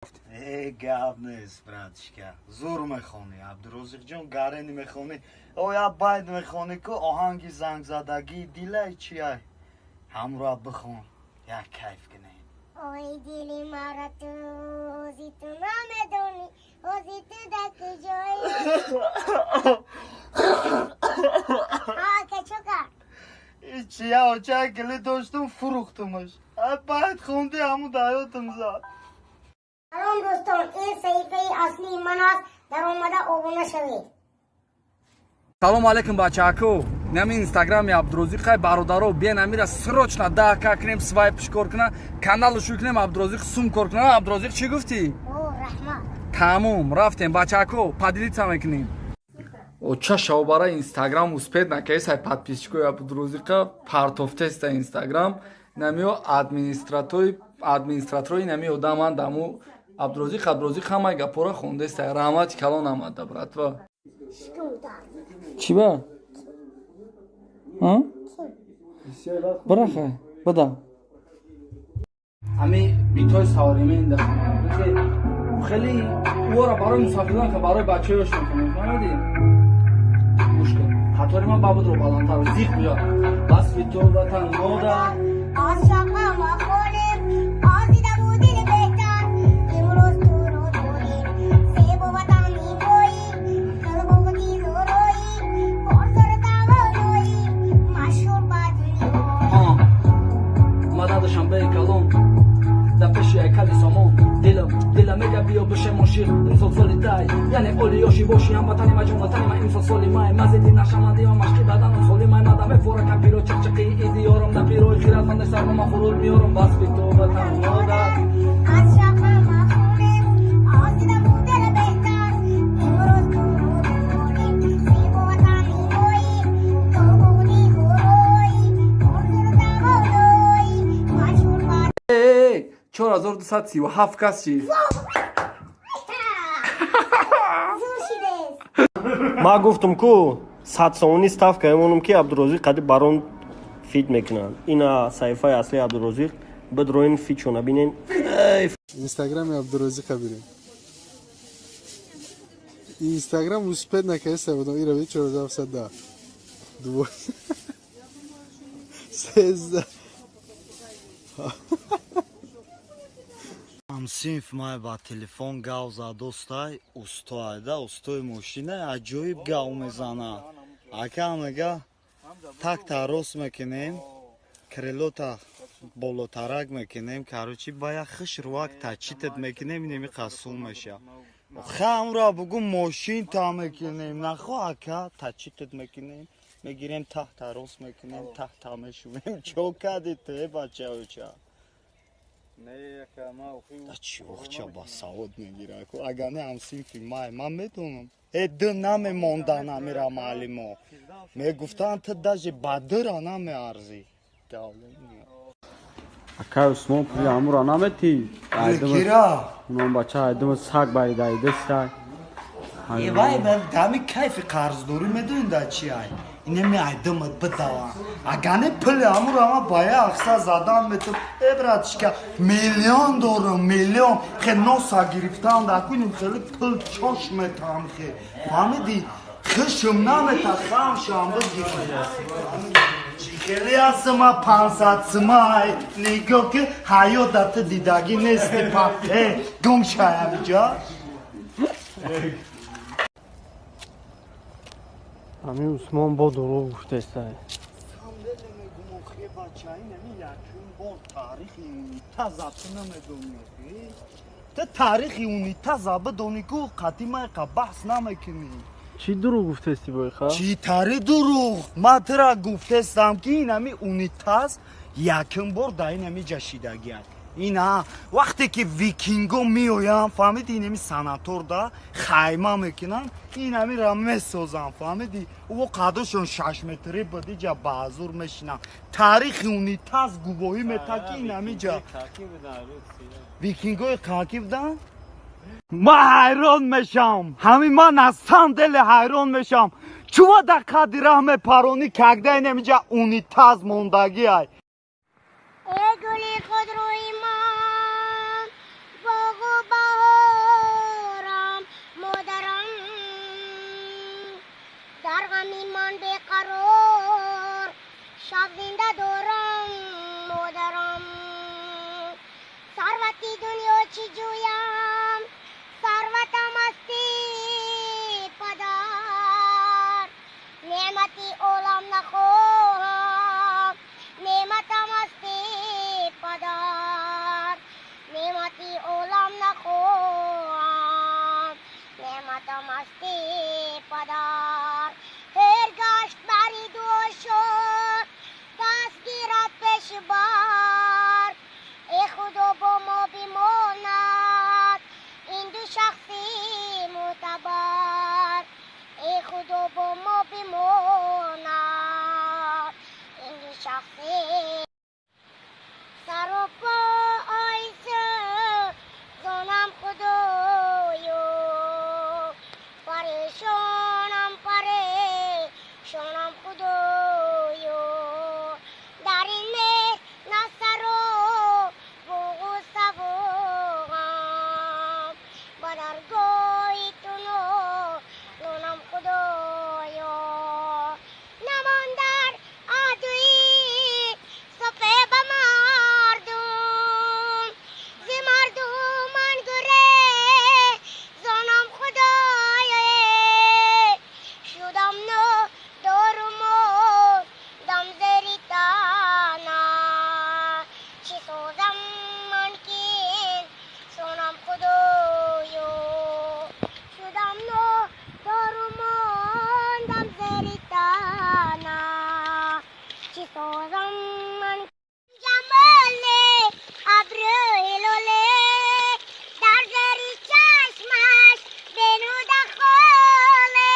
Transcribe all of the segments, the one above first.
Э, гап нест, братишка. Зур мехонӣ, Абдурозиқҷон, гарени мехонӣ. Оя байд мехонӣ ку оҳанги зангзадагии дилай чиай? Ҳамроҳ бихон, як кайф кунем. Ой, дили мара ту, ҳози ту намедонӣ, ҳози ту дар куҷоӣ? Ҳа, ака, чо кард? Чия, оча кили доштум, фурӯхтумаш. Байд хонди, ҳамун даётам зад. Салом, дӯстон, ин саҳифаи аслии ман аст, даромада обуна шавед. Салом алейкум, бачаако. Нами инстаграми Абдурозиқ хай, бародаро, биен амира срочно 10К кунем, свайпш кор куна, каналу шӯй кунем, Абдурозиқ сум кор куна. Абдурозиқ, чӣ гуфтӣ? О, раҳмат. Тамом, рафтем, бачаако, поделиться мекунем. Оча шавбара инстаграм успеть накесай, подписчикои Абдурозиқа партофтеста инстаграм. Намио администраторои нами одаман даму Абдурозиқ. Абдурозиқ ҳамаи гапора хондеста. Раҳмати калон амада, братва. Шикум дард. Чӣ ба? Бирахай, бада. Ами битои савримен хеле ӯро барои мусофирон, барои бачаёшон фаҳмидӣ? Гӯш кун, қатори ман бабудро баландтар зиқ буя. Васфи ту, ватан модар. Аз шақа ма хонем, аз дидаму дил беҳтар, имрӯз туро дорем, зебо ватан мебоӣ, қалботи зороӣ, пурзур тавоноӣ, машҳур ба дунё. Омада Душанбеи калон, дар пеши ҳайкали Сомон. Дилам, дилам мега, биё бишем ошиқ. Имсол соли тай, яъне оли ёши боши. Ҳамватани ма, ҷонватани ма, имсол соли май. Мазиди нашаманди ма, машқи баданам солимай. Мада мефора кампиро чақчақи иди ёрам. Да пирои хиратманде сарма хуруд меёрам. Васфи ту, ватан модар. Аз шақа ма хонем, аз дидаму дил беҳтар, имрӯз туро дорем, зебо ватан мебоӣ, қалботи зороӣ, пурзур тавоноӣ, машҳур ба 4237 кас чи? Зур шидест. Ман гуфтум ку 100 сомонӣ ставка мемонам, ки Абдурозиқ қади барон фит мекунанд. Ина саҳифаи аслии Абдурозиқ, бидроин, фитшона бинен. Инстаграми Абдурозиқа бирем. Инстаграм успеть накардиста будам. Ира би, 4710, 12, 13. Ҳамсинф май ба телефон гав задостай, устоайда, устои мошина, аҷоиб гав мезана. Ака, мега, такта рост мекунем, крылота болотарак мекунем, короче, ба як хушрувак тачитат мекунем, инеми қасум меша. Хамра бугу, мошин та мекунем, нахо, ака, тачитат мекунем, мегирем, таҳта рост мекунем, таҳта мешувем. Чо кади ту, э, бачаоча? Чӣ охча ба савод мегира ку, агар не ҳамсинфи май, ман медонам, э, д намемондан амира маълимо мегуфтанд, ту даже ба дыра намеарзӣ. Акай Усмон, пули ҳамуро наметӣ? Кира? Унон бача айдума саг баридаидестай. Вай, дами кайфи қарздорӣ медонӣ да чи ай? Инеми айдумат бидавам, агар не пули ҳамуро ма ба як ақса задан метум. Э, братишка, миллион дорам, миллион. Хе носа гирифтан да куним, хеле пул чош метам, хе фаҳмидӣ, хишм намета, хам шам бигирам. Хеле ҳастма, 500 сумай нигоҳ ки, ҳаёт дар ту дидагӣ нести. Па э, гум шай ҳамиҷа. Ами Усмон бо дурӯғ гуфтестай. Мегумохе, бачаи, нами якум бор таърихи унитаза ту намедонӣ. Ту таърихи унитаза бидонӣ ку, қадимайқа баҳс намекунӣ. Чӣ дурӯғ гуфтести бойха? Чӣ тари дурӯғ? Ман тура гуфтестам, ки инами унитаз якум бор дар инами ҷашидагиак. Ина вақте ки викинго меоянд, фаҳмиди, инами санаторда хайма мекунанд, инамира месозанд, фаҳмиди, ӯ қадашон 6 метрӣ буд, иҷа баъзур мешинанд. Таърихи унитаз гувоҳӣ метад, ки инамиҷа викингои какӣ буданд. Ман ҳайрон мешавам, ҳамин ман аз сан деле ҳайрон мешавам, чува дар қадди раҳ мепаронӣ, когда инамиҷа унитаз мондагиай. Эй гули худрӯи ман, боғу баҳор. Худоё, парешонам, парешонам Худоё, дар ин меҳнат сару ғусса ва ғам, ба даргоҳи ту нолонам Худоё. Намон дар аҳду софе ба мардум, зи мардуман гурезонам Худоё. Шудам нодору дам зери тана, чӣ созам ман ки сонам Худоё. Шудам нодору мондам зери тана, чӣ созам ман. Ҷамоле абрӯи лоле, дар зери чашмаш бенуда холе,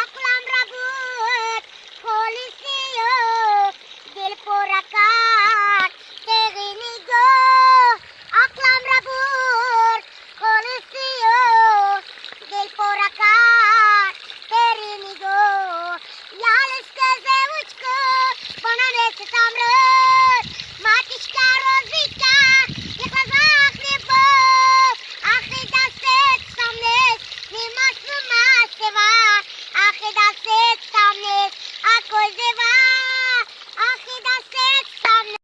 ақлам ра буд холи сиёҳ, дил пора кард теғи нигоҳ, ақлам ра бурд холи сиёҳ, дил пора кард тери нигоҳ. Ялишка зевочка, понанесе там рот, матушка розика, и глазах любовь, ах и дасет сам нес, нима сумасева, ах и дасет сам нес, а козева, ах и дасет сам нес.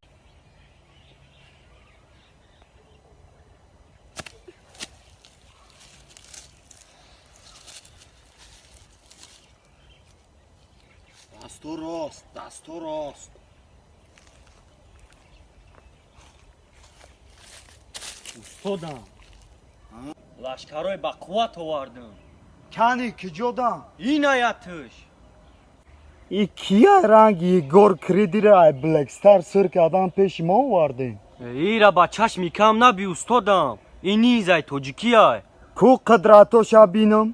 Дасту рост, дасту рост. Устодам, лашкарҳои ба қувват овардам. Кани киҷодам? Инаятш. И кия ранги Егор Кридира ай Блэкстар сир кардан пеши мо овардем? Ира ба чашми кам наби, устодам, ин низ ай тоҷикиай. Ку қудратоша бинам?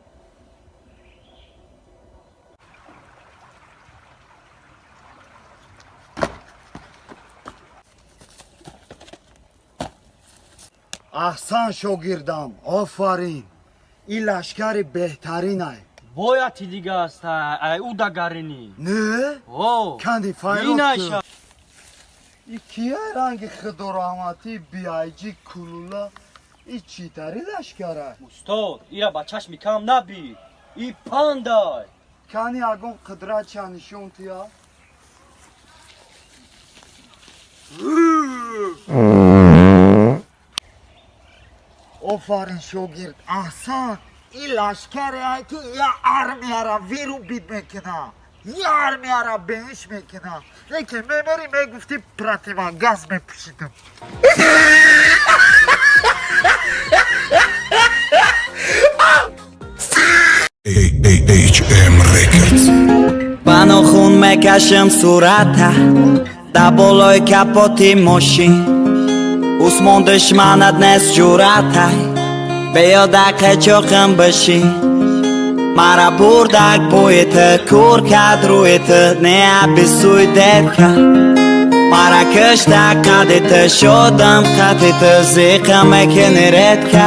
Аҳсан шогирдам, офарин. Ин лашкари беҳтаринай. Бояти дига аста, ай ӯ дагаринӣ. Не? О. Канди файрод. Инаша. И кия ранги худораҳматӣ биайҷи кулула? И читари лашкарай? Устод, ира ба чашми кам наби, и пандай. Кани ягон қудратша нишон тия? Офарин шогирд, аҳсан. Ин лашкаре ки я армияра вирубид мекуна, я армияра беҳиш мекуна. Лекин мемери мегуфти противогаз мепӯшидам. HM Records. Ба нохун мекашам сурата дар болои капоти мошин. Усмон душманат нест ҷуръатай, биё дар қечоқам бишин. Мара бурдак бӯи ту, кур кард рӯи ту, не абисӯй детка. Мара кишта қади ту, шодам қати ту, зиқа мекини редка.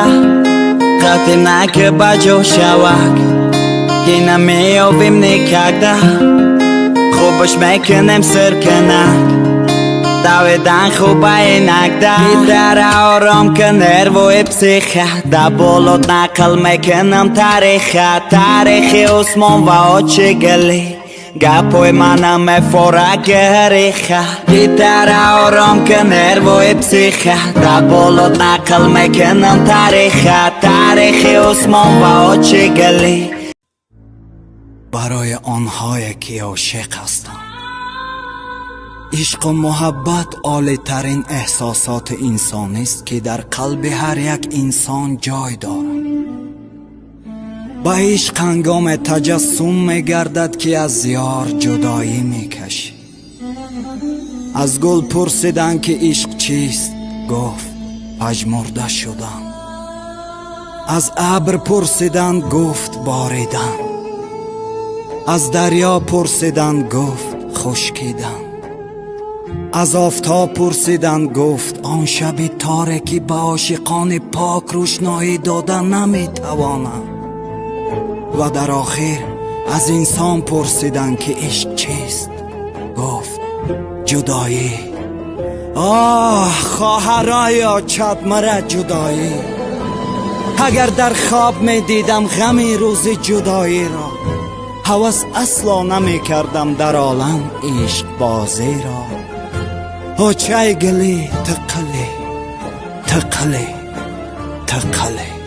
Қатим наки ба ҷо шавак, ки намеёбим никогда. Хубаш мекунем сиркунак, давидан хуба инакда. Гитара ором ки нервои психа, да болот нақл мекунам тариха. Тарихи Усмон ва очи гилӣ, гапои манам мефора гириха. Гитара ором ки нервои психа, да болот нақл мекунам тариха. Тарихи Усмон ва очи гилӣ. Барои онҳое ки ошиқ ҳастанд. Ишқу муҳаббат олитарин эҳсосоти инсонист, ки дар қалби ҳар як инсон ҷой дорад. Ба ишқ ҳангоме таҷассум мегардад, ки аз ёр ҷудоӣ мекашӣ. Аз гул пурсиданд, ки ишқ чист, гуфт пажмурда шудам. Аз абр пурсиданд, гуфт боридан. Аз дарё пурсиданд, гуфт хушкидан. Аз офтоб пурсиданд, гуфт: он шаби торе ки ба ошиқони пок рӯшноӣ дода наметавонам. Ва дар охир аз инсон пурсиданд, ки ишқ чист? Гуфт: ҷудоӣ. Оҳ, хоҳароё, чад мара ҷудоӣ. Агар дар хоб медидам ғами рӯзи ҷудоиро, ҳавас асло намекардам дар олам ишқбозиро. Очай гили тиқили, тиқили, тиқили.